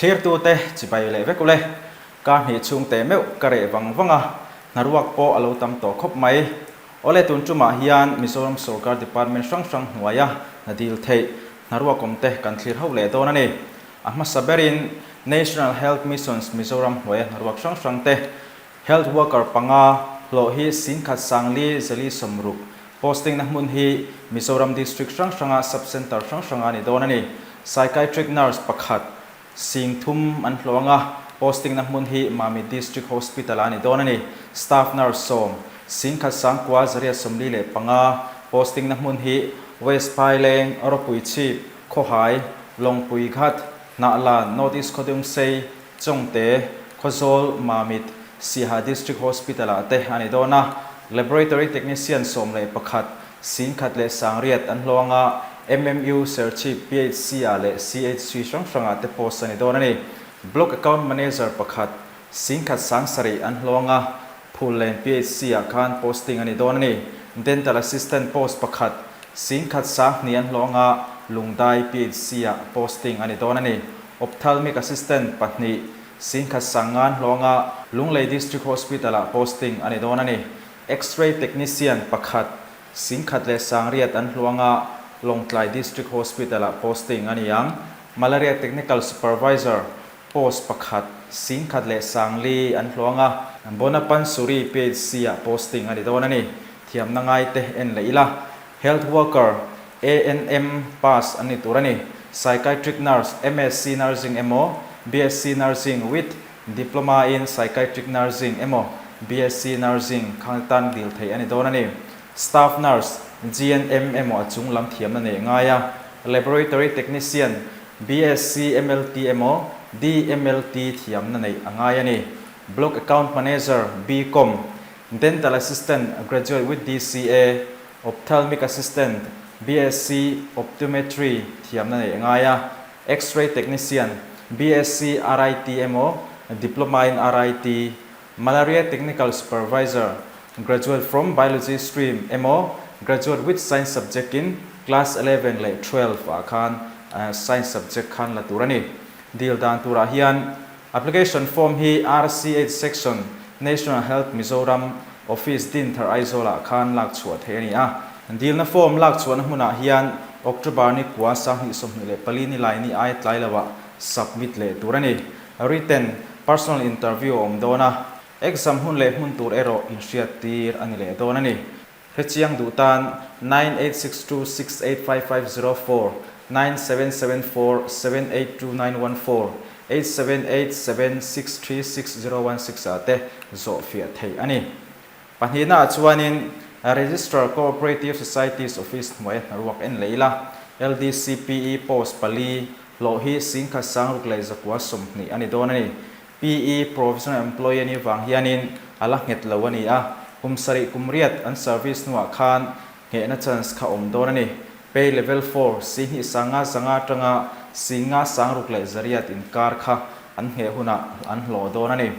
Thlirtute chibai leh vek ule. Kar hnih chhung teh meuh ka reh vang vang a, hnaruak pawh a lo tam tawh khawp mai. Awle tun tumah hian Mizoram sorkar department hrang hrang hnuaia hna dil theih hnaruak awm te kan thlir ho leh dawn a ni. A hmasa berin National Health Missions Mizoram hnuaia hnaruak hrang hrang te Health Worker panga hlawh hi Singkhat Sangli Zali 60 posting na hmun hi Mizoram District hrang hranga Sub Centre hrang hranga ni dawn a ni. Psychiatric Nurse pakhat 30,000 an hlawh anga posting na hmun hi Mamit District Hospital ah a ni dawn a ni. Staff Nurse 10 10,000 945 posting na hmun hi West Phaileng, Rawpuichhip, Khawhai, Lawngpui Ghat, Hnahlan, North East Khawdungsei, Chawngte, Khawzawl, Mamit, Siaha District Hospital ah te a ni dawn a, Laboratory Technician 11, 18,800 an hlawh anga, MMU, Serchhip, PHC ah leh CHC hrang hrang ah te post a ni dawn a ni. Block Account Manager pakhat, 17,000 an hlawh anga, Phullen PHC ah khan posting a ni dawn a ni. Dental Assistant post pakhat, 12,000 an hlawh anga, Lungdai PHC ah posting a ni dawn a ni. Ophthalmic Assistant pahnih, 10,500 an hlawh anga, Lunglei District Hospital ah posting a ni dawn a ni. X-ray Technician pakhat, 1800 an hlawh anga, Lawngtlai District Hospital ah posting a ni ang. Malaria Technical Supervisor post pakhat, 1400 an hlawh anga, Bonapansuri PHC ah posting a ni dawn a ni. Thiamna ngai te en leh ila. Health Worker, ANM, pass an ni tur a ni. Psychiatric Nurse, MSc Nursing emaw, BSc Nursing with Diploma in Psychiatric Nursing emaw, BSc Nursing khang tan dil theih a ni dawn a ni. Staff Nurse, GNM emaw a chung lam thiamna neih ngai a. Laboratory Technician, BSc MLT emaw, DMLT thiamna neih a ngai a ni. Block Account Manager, BCom, Dental Assistant, Graduate with DCA, Ophthalmic Assistant, BSc Optometry thiamna neih a ngai a, X-ray Technician, BSc RIT emaw, Diploma in RIT, Malaria Technical Supervisor, Graduate from Biology stream emaw, Graduate with Science subject in Class 11 leh 12 ah khan Science subject khan la tur a ni. Dil dan turah hian Application form hi RCH Section, National Health Mizoram Office Dinthar Aizawl-ah khan lak chhuah theih a ni a. Dilna form lak chhuahna hmunah hian October ni kua 2024 ni lai ni ai tlai loah submit leh tur a ni. Written, personal interview a awm dawn a, exam hun leh hmun tur erawh inhriat tir a ni leh dawn a ni. Hrechiang duh tan 9862685504, 9774782914, 8787636016 ah te zawh fiah theih a ni. Pahnihna ah chuanin Registrar Cooperative Societies Office hnuaia hnaruak en leh ila, LDCPE post pali hlawh hi 16,920 a ni dawn a ni. PE, Provisional Employee a nih vang hianin a la nghet lo a ni a, kum sarih kum riat an service hnuah khan nghehna chance kha awm dawn a ni. Pay Level 4, 2500 atanga 5600 inkar kha an ngheh hunah an hlawh dawn a ni.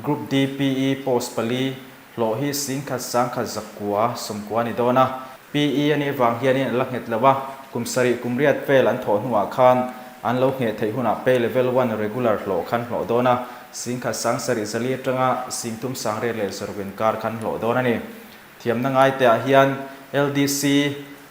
Group D PE post pali hlawh hi 11,190 a ni dawn a. PE a nih vang hianin a la nghet lo a, kum sarih kum riat vel an thawh hnuah khan an lo ngheh theih hunah pay level one regular hlawh khan hlawh dawn a, 17,700 atanga 3800 inkar khan hlawh dawn a ni. Thiamna ngai te ah hian LDC,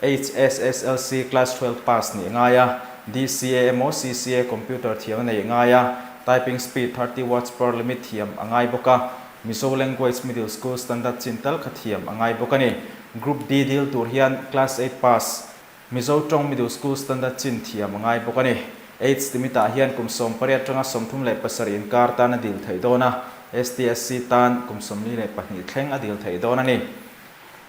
HSSLC class 12 pass nih ngai a, DCA emaw CCA computer thiam a neih ngai a, typing speed 30 words per limit thiam a ngai bawk a, Mizo Language Middle School Standard chin tal kha thiam a ngai bawk a ni. Group D dil tur hian Class 8 pass, Mizo Tawng Middle School Standard chin thiam a ngai bawk a ni. Age limit ah hian kum 18 atanga 37 inkar tan a dil theih dawn a, STSC tan kum 42 thleng a dil theih dawn a ni.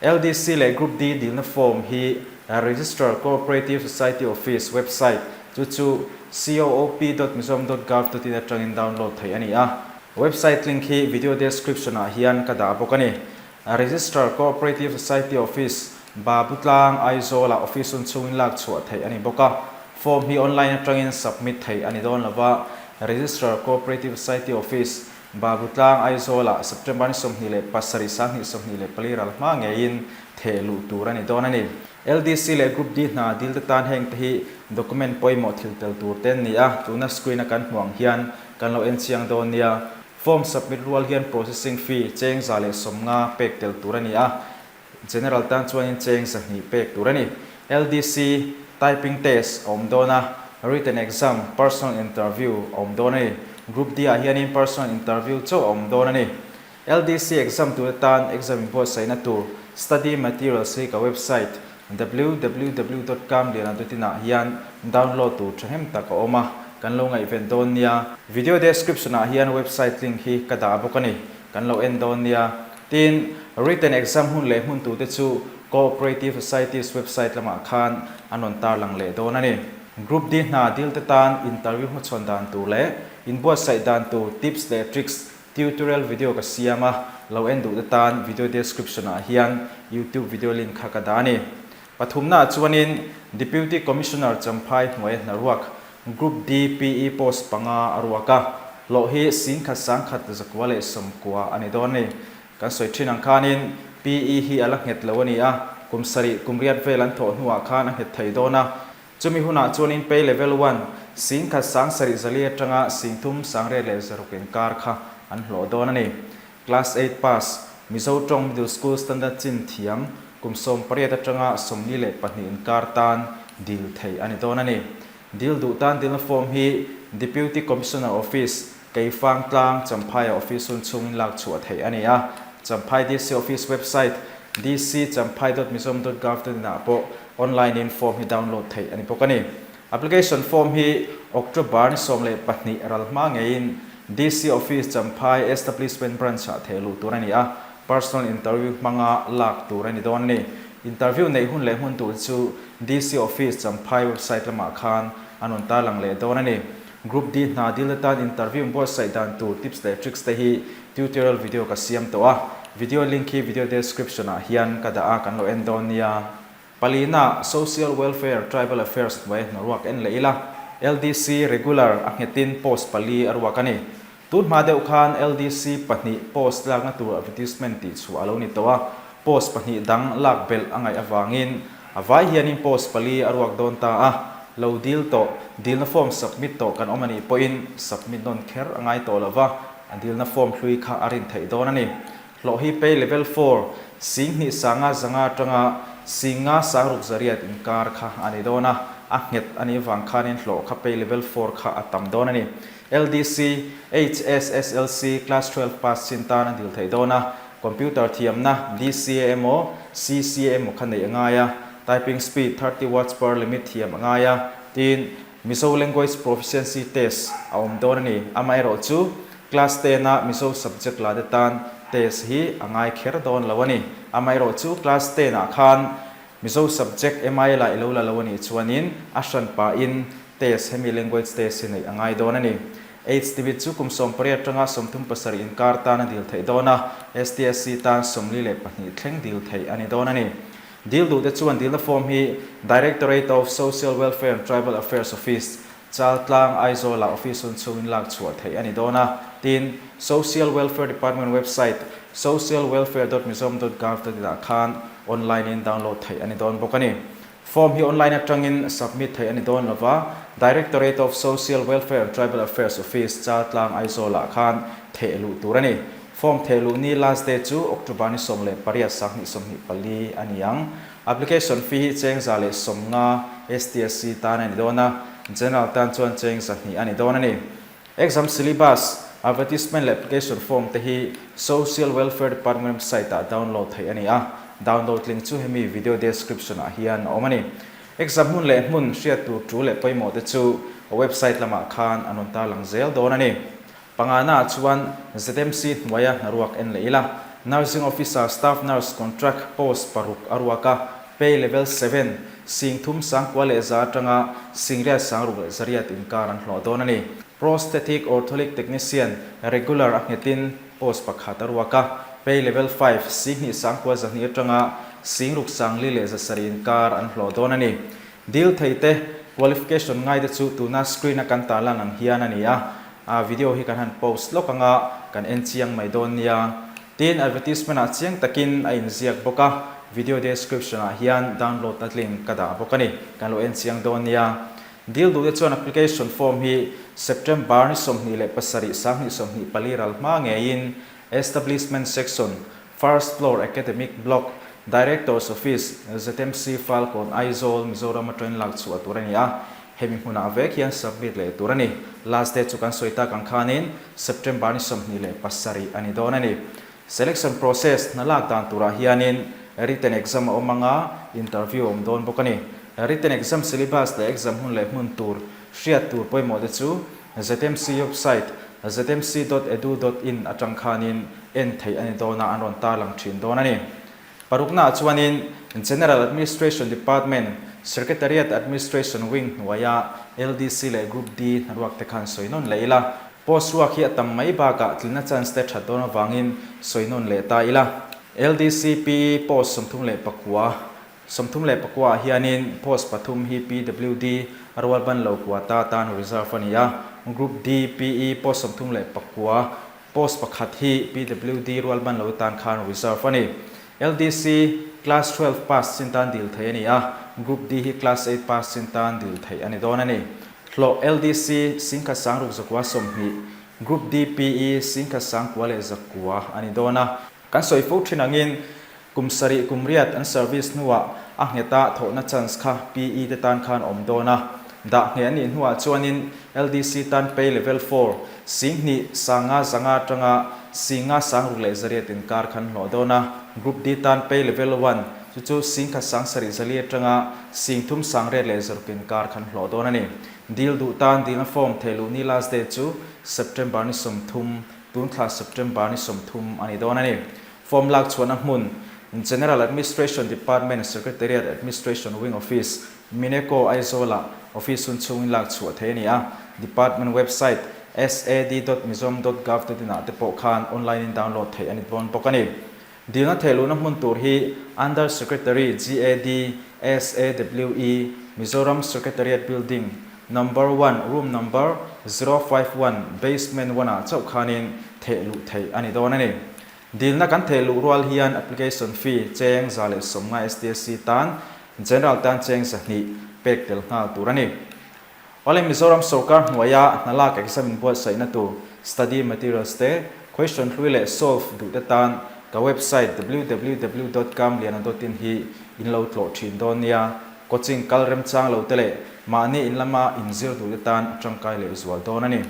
LDC leh Group D dilna form hi Registrar Cooperative Society Office website chu chu coop.mizoram.gov.in atangin download theih a ni a. Website link hi video description ah hian ka dah bawk a ni. Registrar Cooperative Society Office, Babutlang, Aizawl ah office hun chhungin lak chhuah theih a ni bawk a. Form hi online atangin submit theih a ni dawn lova. Registrar Cooperative Society Office, Babutlang, Aizawl ah September ni 27 2024 ral hma ngeiin theh luh tur a ni dawn a ni. LDC leh Group D hna dil te tan heng te hi document pawimawh thil tel tur te an ni a, tuna screen a kan hmuh ang hian kan lo en chiang dawn nia. Form submit rual hian processing fee cheng 150 pek tel tur a ni a, General tan chuanin cheng 200 pek tur a ni. LDC typing test a awm dawn a, written exam, personal interview a awm dawn a ni. Group D ah hianin personal interview chauh a awm dawn a ni. LDC exam tur atan exam inbuatsaihna tur study materials hi ka website www dot kamliana dot in ah hian download tur thahnem tak a awm a, kan lo ngaihven dawn nia. Video description ah hian website link hi ka dah bawk a ni, kan lo en dawn nia. Tin, written exam hun leh hmun turte chu Cooperative Societies website lamah khan an rawn tarlang leh dawn a ni. Group D hna deal te tan interview hmachhawn dan tur leh inbuatsaih dan tur tips leh tricks Tutorial video ka siam a, lo en duh te tan video description ah hian YouTube video link kha ka dah a ni. Pathumna ah chuanin Deputy Commissioner Champhai hnuaia hna ruak Group D PE post panga a ruak a, hlawh hi 10,1 190 a ni dawn a ni. Kan sawi thin ang khanin PE hi a la nghet lo a ni a, kum sarih kum riat vel an thawh hnuah khan a nghet thei dawn a, Chumi hunah chuanin Pay Level One, 10,000 7 zali atanga 3,000 600 inkar kha an hlawh dawn a ni. Class Eight Pass, Mizo Tawng Middle School Standard chin thiam, kum 18 atanga 42 inkar tan dil theih a ni dawn a ni. Dil duh tan dilna form hi Deputy Commissioner Office, Keifang Tlang, Champhaiah office hun chhungin lak chhuah theih a ni a. Champhai DC Office website, dcchamphai.mizoram.gov.in ah pawh online in form hi download theih a ni bawk a ni. Application form hi October ni 12 ral hma ngeiin DC Office Champhai Establishment Branch ah theh luh tur a ni a, personal interview hmanga lak tur a ni dawn a ni. Interview neih hun leh hmun tur chu DC Office Champhai website lamah khan an rawn tarlang leh dawn a ni. Group D hna dil atan interview buatsaih dan tur tips leh tricks te hi tutorial video ka siam tawh a, video link hi video description ah hian ka dah a kan lo en dawn nia. Palina, Social Welfare, Tribal Affairs hnuai hnaruak en leh ila, LDC regular a nghetin post pali a ruak a ni. Tun hma deuh khan LDC pahnih post lakna tur advertisement tih chhuah a lo ni tawh a, post pahnih dang lak belh a ngaih avangin a vai hianin post pali a ruak dawn ta a, lo dil tawh, dilna form submit tawh kan awm a nih pawhin submit nawn kher a ngai tawh lo va, a dilna form hlui kha a rin theih dawn a ni. Hlawh hi pay level four, 2,500 zanga atanga 5,600 zariat inkar kha a ni dawn a, a nghet a nih vang khanin hlawh kha pay level four kha a tam dawn a ni. LDC, HSSLC, Class 12 pass chin tan a dil theih dawn a, Computer thiamna, DCA emaw, CCA emaw kha neih a ngai a, Typing speed 30 words per limit thiam a ngai a, tin, Mizo Language Proficiency Test a awm dawn a ni. Amaherawh chu, Class ten a Mizo subject la te tan test hi a ngai kher dawn lo a ni. Amaherawh chu, Class ten ah khan Mizo subject MIL ah i lo la lo a nih chuanin a hran pahin test hemi language test hi neih a ngai dawn a ni. Age limit chu kum 18 atanga 37 inkar tan a dil theih dawn a, STSC tan 42 thleng dil theih a ni dawn a ni. Dil duhte chuan dilna form hi Directorate of Social Welfare and Tribal Affairs Office, Chaltlang, Aizawl-ah office hun chhungin lak chhuah theih a ni dawn a. Tin, Social Welfare Department website socialwelfare.mizoram.gov.in ah khan online in download theih a ni dawn bawk a ni. Form hi online atangin submit theih a ni dawn lo va, Directorate of Social Welfare and Tribal Affairs Office, Chaltlang, Aizawl-ah khan theh luh tur a ni. Form theh luh ni last day chu October ni 18 2024 a ni ang. Application fee hi cheng 150 STSC tan a ni dawn a, General tan chuan cheng 200 a ni dawn a ni. Exam syllabus, advertisement leh application form te hi Social Welfare Department website ah download theih a ni a, download link chu hemi video description ah hian a awm a ni. Exam hmun leh hmun hriat tur tul leh pawimawh te chu a website lamah khan an rawn tarlang zel dawn a ni. Pangana ah chuan ZMC hnuaia hnaruak en leh ila, Nursing Officer, Staff Nurse Contract post paruk a ruak a, Pay Level seven, 31,100 atanga 6,600 inkar an hlawh dawn a ni. Prosthetic Ortholic Technician, Regular a nghetin post pakhat a ruak a, Pay Level five, 29,200 atanga 64,700 inkar an hlawh dawn a ni. Dil thei te, qualification ngai te chu tuna screen a kan tarlan ang hian a ni a, a video hi kan han post lawk anga kan en chiang mai dawn nia. Tin, advertisement ah chiang takin a inziak bawk a, video description ah hian download na link ka dah bawk a ni. Kan lo en chiang dawn nia. Dil duhte chuan application form hi September ni 27 2024 ral hma ngeiin Establishment Section, First Floor Academic Block, Director's Office, ZMC Falkawn, Aizawl, Mizoram atangin lak chhuah tur a ni a. Hemi hmunah vek hian submit leh tur a ni. Last date chu kan sawi tak ang khanin September ni 27 a ni dawn a ni. Selection process hna lak dan turah hianin written exam a awm ang a, interview a awm dawn bawk a ni. Written exam syllabus leh exam hun leh hmun tur hriat tur pawimawh te chu ZMC website zmc dot edu dot in atang khanin en theih a ni dawn a, an rawn tarlang thin dawn a ni. Paruknaah chuanin General Administration Department, Secretariat Administration Wing hnuaia LDC leh Group D hnaruak te khan sawi nawn leh ila. Post ruak hi a tam mai bakah tlinna chance te that dawn avangin sawi nawn leh ta ila. LDC PE post 39, 34 ah hianin post pathum hi PWD a rualban lo quota tan reserve a ni a, Group D PE post 39, Post pakhat hi PWD rualban lo tan khan reserve a ni. LDC, Class 12 pass chin tan dil theih a ni a, Group D hi Class 8 pass chin tan dil theih a ni dawn a ni. Hlawh LDC, Singkhat Sangruk Zakua 20, Group D PE, Singkhat Sangkua leh Zakua a ni dawn a. Kan sawi fo thin angin kum sarih kum riat an service hnuah a ngheta thawhna chance kha PE te tan khan awm dawn a. Dah ngheh a nih hnuah chuanin LDC tan pay level four, 2000 500 atanga 5000 600 leh zariat inkar khan hlawh dawn a. Group D tan pay level one, chu chu 1700 740 atanga 3800 600 leh zaruk inkar khan hlawh dawn a ni. Dil duh tan dilna form thehluh ni last date chu September ni 30 Tun thla September ni 30 a ni dawn a ni. Form lak chhuahna hmun, General Administration Department Secretariat Administration Wing Office, Mineco, Aizawl-ah office hun chhungin lak chhuah theih a ni a. Department website, sad dot mizoram dot gov dot in ah te pawh khan online in download theih a ni dawn bawk a ni. Dilna theihluhna hmun tur hi Under Secretary GAD SAW Mizoram Secretariat Building, Number one, Room Number 051, Basement one ah chauh khanin thehluh theih a ni dawn a ni. Dilna kan thehluh rual hian application fee cheng 150 STSC tan, General tan cheng 200 pek tel nghal tur a ni. Awle Mizoram sorkar hnuaia hna lak exam inbuatsaihna tur study materials te, question hlui leh solve duh te tan ka website www dot kamliana dot in hi in lo tlawh thin dawn nia. Coaching kal remchang lo te leh mahni in lama inzir duh te tan a tangkai leh zual dawn a ni.